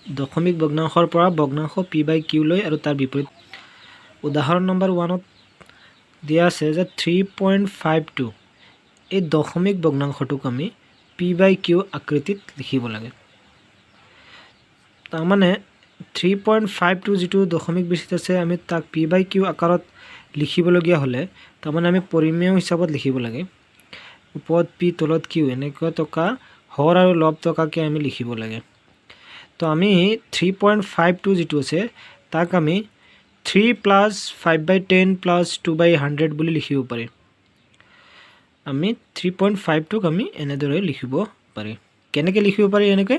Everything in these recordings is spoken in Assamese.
দশমিক ভগ্নাংশৰ পৰা ভগ্নাংশ পি বাই কিউ লৈ আৰু তাৰ বিপৰীত। উদাহৰণ নম্বৰ 1ত দিয়া আছে যে 3.52, এই দশমিক ভগ্নাংশটোক আমি পি বাই কিউ আকৃতিত লিখিব লাগে। তাৰমানে 3.52 যিটো দশমিক বিস্তৃত আছে, আমি তাক পি বাই কিউ আকাৰত লিখিবলগীয়া হ'লে, তাৰমানে আমি পৰিমেয় হিচাপত লিখিব লাগে। ওপৰত পি, তলত কিউ, এনেকুৱা থকা হৰ আৰু লব থকাকৈ আমি লিখিব লাগে। তো আমি 3.52 যিটো আছে, তাক আমি 3 plus 5 by 10 plus 2 by 100 বুলি লিখিব পাৰি। আমি 3.52ক আমি এনেদৰে লিখিব পাৰি। কেনেকৈ লিখিব পাৰি? এনেকৈ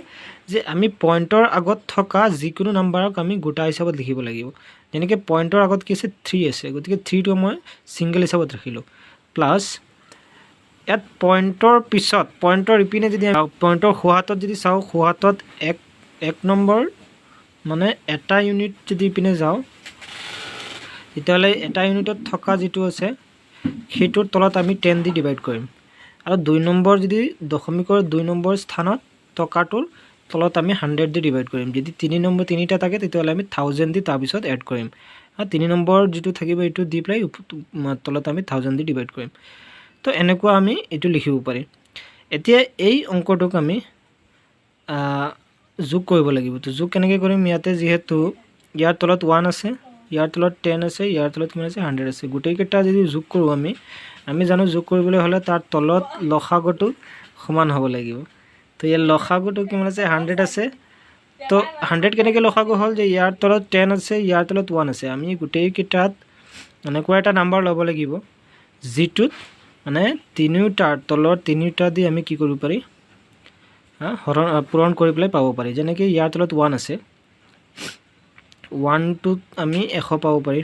যে আমি পইণ্টৰ আগত থকা যিকোনো নাম্বাৰক আমি গোটা হিচাপত লিখিব লাগিব। যেনেকৈ পইণ্টৰ আগত কি আছে? থ্ৰী আছে। গতিকে থ্ৰীটো মই ছিংগল হিচাপত ৰাখিলোঁ। প্লাছ ইয়াত পইণ্টৰ পিছত, পইণ্টৰ ইপিনে যদি, পইণ্টৰ সোঁহাতত যদি চাওঁ, সোঁহাতত এক এক নম্বৰ, মানে এটা ইউনিট যদি ইপিনে যাওঁ, তেতিয়াহ'লে এটা ইউনিটত থকা যিটো আছে, সেইটোৰ তলত আমি 10 দি ডিভাইড কৰিম আৰু দুই নম্বৰ যদি দশমিকৰ দুই নম্বৰ স্থানত থকাটোৰ তলত আমি 100 দি ডিভাইড কৰিম। যদি তিনি নম্বৰ, তিনিটা থাকে, তেতিয়াহ'লে আমি 1000 দি তাৰপিছত এড কৰিম আৰু তিনি নম্বৰ যিটো থাকিব, এইটো দি পেলাই তলত আমি 1000 দি ডিভাইড কৰিম। তো এনেকুৱা আমি এইটো লিখিব পাৰিম। এতিয়া এই অংকটোক আমি যোগ কৰিব লাগিব। তো যোগ কেনেকৈ কৰিম? ইয়াতে যিহেতু ইয়াৰ তলত 1 আছে, ইয়াৰ তলত 10 আছে, ইয়াৰ তলত কিমান আছে? 100 আছে। গোটেইকেইটা যদি যোগ কৰোঁ আমি, আমি জানো যোগ কৰিবলৈ হ'লে তাৰ তলত লসাগুটো সমান হ'ব লাগিব। তো ইয়াৰ লসাগুটো কিমান আছে? 100 আছে। তো 100 কেনেকৈ লসাগু হ'ল যে ইয়াৰ তলত 10 আছে, ইয়াৰ তলত 1 আছে। আমি গোটেইকেইটাত এনেকুৱা এটা নাম্বাৰ ল'ব লাগিব, যিটোত মানে তিনিওটাৰ তলত তিনিওটা দি আমি কি কৰিব পাৰি, হৰণ পূৰণ কৰি পেলাই পাব পাৰি। যেনেকৈ ইয়াৰ তলত 1 আছে, 1টোত আমি 100 পাব পাৰি।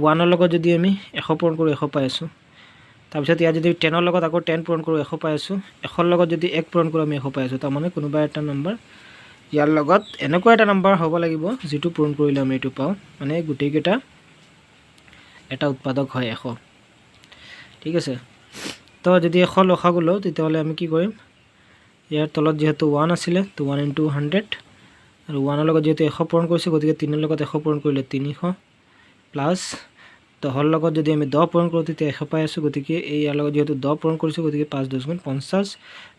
1ৰ লগত যদি আমি 100 পূৰণ কৰোঁ, 100 পাই আছোঁ। তাৰপিছত ইয়াত যদি 10ৰ লগত আকৌ 10 পূৰণ কৰোঁ, 100 পাই আছোঁ। 100ৰ লগত যদি 1 পূৰণ কৰোঁ, আমি 100 পাই আছোঁ। তাৰমানে কোনোবা এটা নম্বৰ ইয়াৰ লগত এনেকুৱা এটা নাম্বাৰ হ'ব লাগিব, যিটো পূৰণ কৰিলে আমি এইটো পাওঁ, মানে গোটেইকেইটা এটা উৎপাদক হয় 100। ঠিক আছে। তো যদি 100 লসাগু লওঁ, তেতিয়াহ'লে আমি কি কৰিম? ইয়াৰ তলত যিহেতু 1 আছিলে, তো 1 ইনটু 100 আৰু 1ৰ লগত যিহেতু 100 পূৰণ কৰিছোঁ, গতিকে তিনিৰ লগত 100 পূৰণ কৰিলে 300। প্লাছ 10ৰ লগত যদি আমি 10 পূৰণ কৰোঁ, তেতিয়া 100 পাই আছোঁ। গতিকে এই ইয়াৰ লগত যিহেতু 10 পূৰণ কৰিছোঁ, গতিকে 5 10 গুণ 50।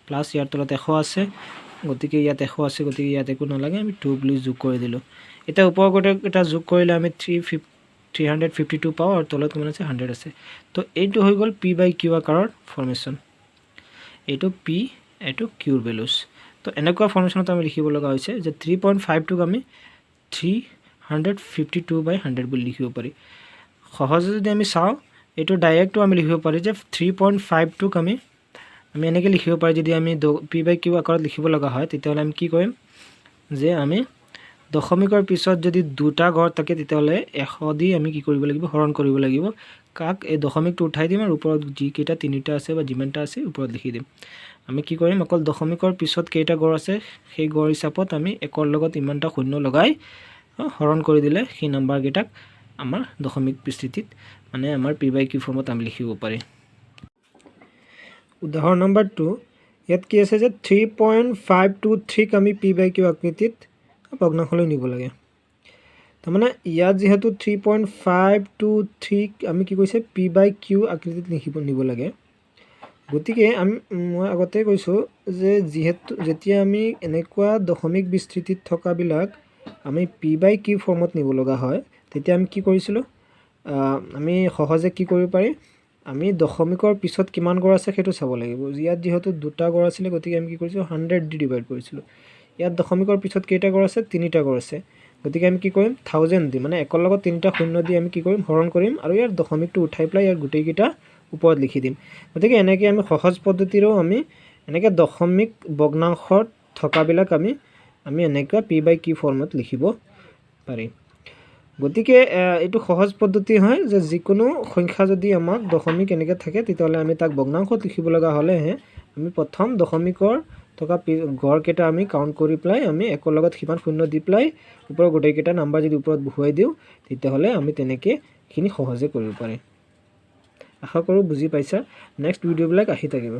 প্লাছ ইয়াৰ তলত 100 আছে, গতিকে ইয়াত 100 আছে, গতিকে ইয়াত একো নালাগে, আমি 2 বুলি যোগ কৰি দিলোঁ। এতিয়া ওপৰৰ গোটেইকেইটা যোগ কৰিলে আমি 352 পাওঁ আৰু তলত কিমান আছে? 100 আছে। তো এইটো হৈ গ'ল পি বাই কিউ আকাৰৰ ফৰ্মেশ্যন। এইটো পি, এইটো কিউৰ ভেলুজ। তো এনেকুৱা ফৰ্মেশ্যনত আমি লিখিব লগা হৈছে যে 3.52ক আমি 352 বাই 100 বুলি লিখিব পাৰি। সহজে যদি আমি চাওঁ, এইটো ডাইৰেক্টো আমি লিখিব পাৰি যে 3.52ক আমি এনেকৈ লিখিব পাৰি। যদি আমি পি বাই কিউ আকাৰত লিখিব লগা হয়, তেতিয়াহ'লে আমি কি কৰিম যে আমি দশমিকৰ পিছত যদি দুটা ঘৰ থাকে, তেতিয়াহ'লে 100 দি আমি কি কৰিব লাগিব? হৰণ কৰিব লাগিব। কাক? এই দশমিকটো উঠাই দিম আৰু ওপৰত যিকেইটা তিনিটা আছে বা যিমানটা আছে, ওপৰত লিখি দিম। আমি কি কৰিম? অকল দশমিকৰ পিছত কেইটা গড় আছে, সেই গড় হিচাপত আমি একৰ লগত ইমানটা শূন্য লগাই হৰণ কৰি দিলে সেই নাম্বাৰকেইটাক আমাৰ দশমিক বিস্তৃতিত, মানে আমাৰ পি বাই কিউ ফৰ্মত আমি লিখিব পাৰি। উদাহৰণ নম্বৰ 2, ইয়াত কি আছে যে 3.523ক আমি পি বাই কিউ আকৃতিত ভগ্নাংশলৈ নিব লাগে। তাৰমানে ইয়াত যিহেতু 3.523ক আমি কি কৈছে, পি বাই কিউ আকৃতিত লিখিব নিব লাগে। গতিকে আমি, মই আগতে কৈছোঁ যে যিহেতু যেতিয়া আমি এনেকুৱা দশমিক বিস্তৃতিত থকাবিলাক আমি পি বাই কিউ ফৰ্মত নিব লগা হয়, তেতিয়া আমি কি কৰিছিলোঁ? আমি সহজে কি কৰিব পাৰি? আমি দশমিকৰ পিছত কিমান গড় আছে, সেইটো চাব লাগিব। ইয়াত যিহেতু দুটা গড় আছিলে, গতিকে আমি কি কৰিছিলোঁ? 100 দি ডিভাইড কৰিছিলোঁ। ইয়াত দশমিকৰ পিছত কেইটা গড় আছে? তিনিটা গড় আছে। গতিকে আমি কি কৰিম? 1000 দি, মানে একৰ লগত তিনিটা শূন্য দি আমি কি কৰিম? হৰণ কৰিম আৰু ইয়াৰ দশমিকটো উঠাই পেলাই ইয়াৰ গোটেইকেইটা ওপৰত লিখি দিম। গতিকে এনেকৈ আমি সহজ পদ্ধতিৰেও আমি এনেকৈ দশমিক ভগ্নাংশত থকাবিলাক আমি এনেকুৱা পি বাই কিউ ফৰ্মত লিখিব পাৰি। গতিকে এইটো সহজ পদ্ধতি হয় যে যিকোনো সংখ্যা যদি আমাক দশমিক এনেকৈ থাকে, তেতিয়াহ'লে আমি তাক ভগ্নাংশত লিখিব লগা হ'লেহে আমি প্ৰথম দশমিকৰ থকা গড়কেইটা আমি কাউণ্ট কৰি পেলাই আমি একৰ লগত সিমান শূন্য দি পেলাই ওপৰৰ গোটেইকেইটা নাম্বাৰ যদি ওপৰত বহুৱাই দিওঁ, তেতিয়াহ'লে আমি তেনেকৈ এইখিনি সহজে কৰিব পাৰিম। আশা কৰোঁ বুজি পাইছা। নেক্সট ভিডিঅ'বিলাক আহি থাকিব।